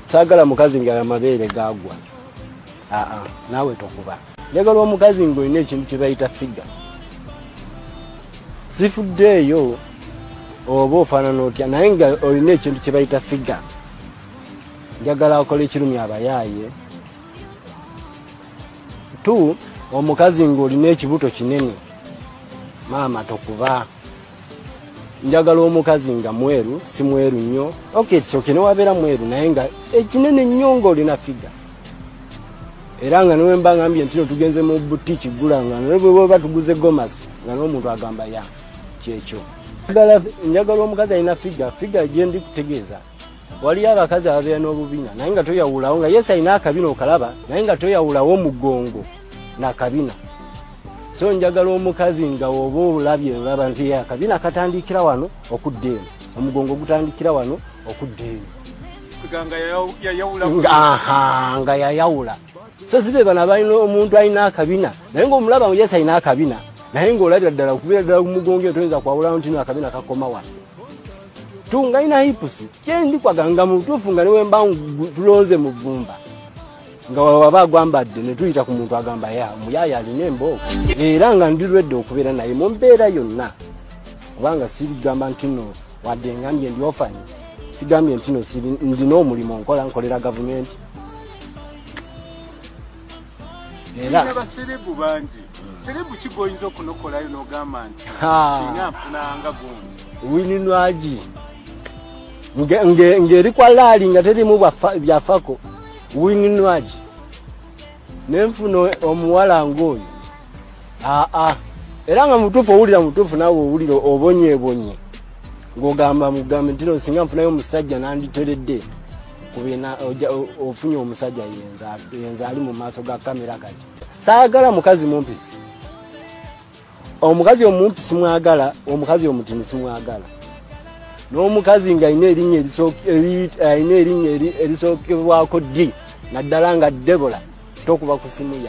Saagala mukazi nga amabeere gagwa. Aa, naawe tokuba. Njagala omukazi ng'olina ekintu kye bayita figure. Sifuddeeyo oba ofaanana otya, naye nga olina ekintu kye bayita figure. Njagala akola ekirumi abayaaye. Tu omukazi ng'olina ekibuto kinene, maama tokuba. Njagala omukazi nga mweru, si mweru nnyo. Okay, it's okay, newabeera mweru naye nga ekinene nnyo ng'olina figure. Era nga newe mba ngambye nti no tugenze mu boutique gula, nga ne bwe baba tuguze gomasi, nga n'omuntu agamba ya kyekyo. Njagala omukazi alina figure. Figure gye ndi kutegeeza, waliyo abakazi ababeera n'obubina naye nga toyawulawo, nga yes alina akabina okalaba, naye nga toyawulawo omugongo nakabina. So njagala omukazi nga oba olabye olaba nti ye akabina katandikira wano okudda eno, omugongo gutandikira wano okudda eno. Nga yayawula. Aha, nga yayawula. So si be bano abalina omuntu alina akabina naye ng'omulaba yes alina akabina, naye ng'olabira ddala okubeera ddala ku mugongo toyinza kwawulawo nti no akabina kakoma wano. Tunga alina hips kyendi kwaga nga mutuufu, nga newemba tulonze mu vvumba nga waba agwambadde ne tuyita ku muntu agamba ya omuyaaya alina embooko, era nga ndi lwedde okubeera naye mu mbeera yonna, kubanga sirigamba nti no wadde ngambye ndi orphan, sigambye nti no ndina omulimu nkola, nkolera gavumenti. Era Era ba celeb bangi. Celeb ki gw'oyinza okunokolayo n'ogamba nti singa nfunanga gundi? Winnie Nwagi, ng'eri kwa laali nga terimu byafako. Winnie Nwagi nenfuna omuwala ng'oyo, aa, era nga mutuufu, owulira mutuufu, naawe owulira obonyeebonye ng'ogamba mugambe nti no singa nfunayo omusajja nanditeredde kubena ofunye omusajja yenza ali mu maaso ga kamera. Kati saagala mukazi mumpisi. Omukazi omumpi simwagala, omukazi omutini simwagala, n'omukazi ng'alina erinnya alina erinnya erisookebwako ddi, naddala nga Debola, tokuba ku simu yange.